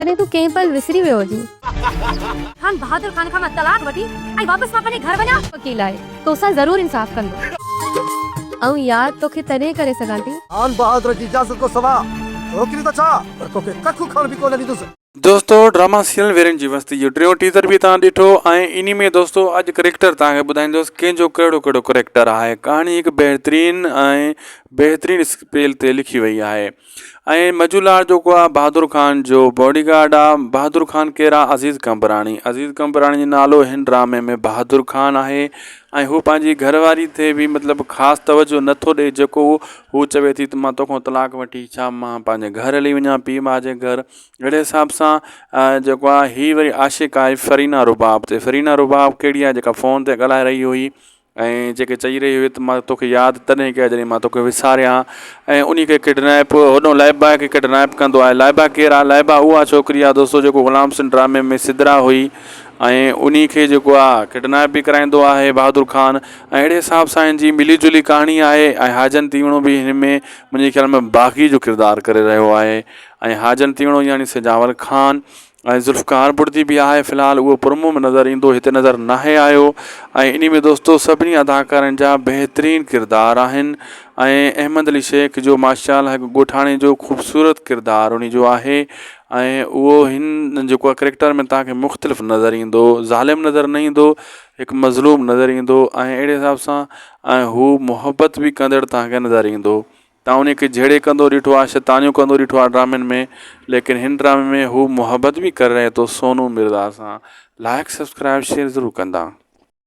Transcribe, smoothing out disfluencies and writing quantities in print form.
تڏهن تون ڪنهن پل وسري ويو هجين. خان بهادر خان کان مان طلاق وٺي ۽ واپس مان پنهنجي گهر وڃان. وڪيل آهي، توسان ضرور انصاف ڪندو. آئون ياد توکي تڏهن ڪري سگهان ٿي. خان بهادر جي اجازت کان سواء ڇوڪري ته ڇا پر توکي ڪک کڻ به ڪونه ڏيندس. دوستو ڊراما سيريل ويرين جي وستي جو ٽيون ٽيزر به توهان ڏٺو ۽ انهي ۾ دوستو اڄ ڪريڪٽر توهان کي ٻڌائيندس ڪنهن جو ڪهڙو ڪهڙو ڪريڪٽر آهي ڪهاڻي هڪ بهترين ۽ بهترين اسپيل تي لکي وئي آهي ۽ مجو لاڙ جيڪو آهي بهادر خان جو باڊي گارڊ آهي بهادر خان ڪير آهي عزيز قمبراڻي عزيز قمبراڻي جو نالو هن ڊرامي ۾ بهادر خان آهي ۽ هو پنهنجي گهر واري تي به مطلب خاص توجه نٿو ڏئي جيڪو هو چوي ٿي ته مان توکان طلاق وٺي ڇا مان پنهنجي گهر هلي وڃان پيء ماء جي گهر اهڙي حساب سان جيڪو آهي هي وري عاشق آهي فرينا رباب تي فرينا رباب ڪهڙي آهي جيڪا فون تي ڳالهائي رهي هئي ۽ جيڪي چئي رهي هئي ته مان توکي ياد تڏهن ڪيا جڏهن مان توکي وساريان ۽ انهي کي ڪڊنيپ هوڏو لائبا کي ڪڊنيپ ڪندو آهي لائبا ڪير آهي لائبا اها ڇوڪري آهي دوستو جيڪو غلام حسين ڊرامي ۾ سدرا هئي ۽ انهي کي جيڪو آهي ڪڊنيپ به ڪرائيندو آهي بهادر خان ۽ اهڙي حساب سان هن جي ملي جلي ڪهاڻي آهي ۽ حاجن تيوڻو به هن ۾ منهنجي خيال ۾ باغي جو ڪردار ڪري رهيو آهي ۽ حاجن تيوڻو يعني سجاول خان ۽ ذوالفقار بڙدي به آهي في الحال اهو پرومو ۾ نظر ايندو هتي نظر ناهي آيو ۽ انهي ۾ دوستو سڀني اداڪارن جا بهترين ڪردار آهن ۽ احمد علي شيخ جو ماشاء الله هڪ ڳوٺاڻي جو خوبصورت ڪردار انهي جو آهي ۽ اهو هن جيڪو ڪريڪٽر ۾ توهان کي مختلف نظر ايندو ظالم نظر نه ايندو هڪ مظلوم نظر ايندو ۽ اهڙي حساب سان ۽ هو محبت به ڪندڙ توهان کي نظر ايندو تان انهي کي جهيڙي ڪندو ڏٺو آ شيطانيون ڪندو ڏٺو آ ڊرامن ۾ ليڪن هن ڊرامي ۾ هو محبت به ڪري رهي ٿو سونو مرزا سان لائڪ سبسڪرائب شيئر ضرور ڪندا.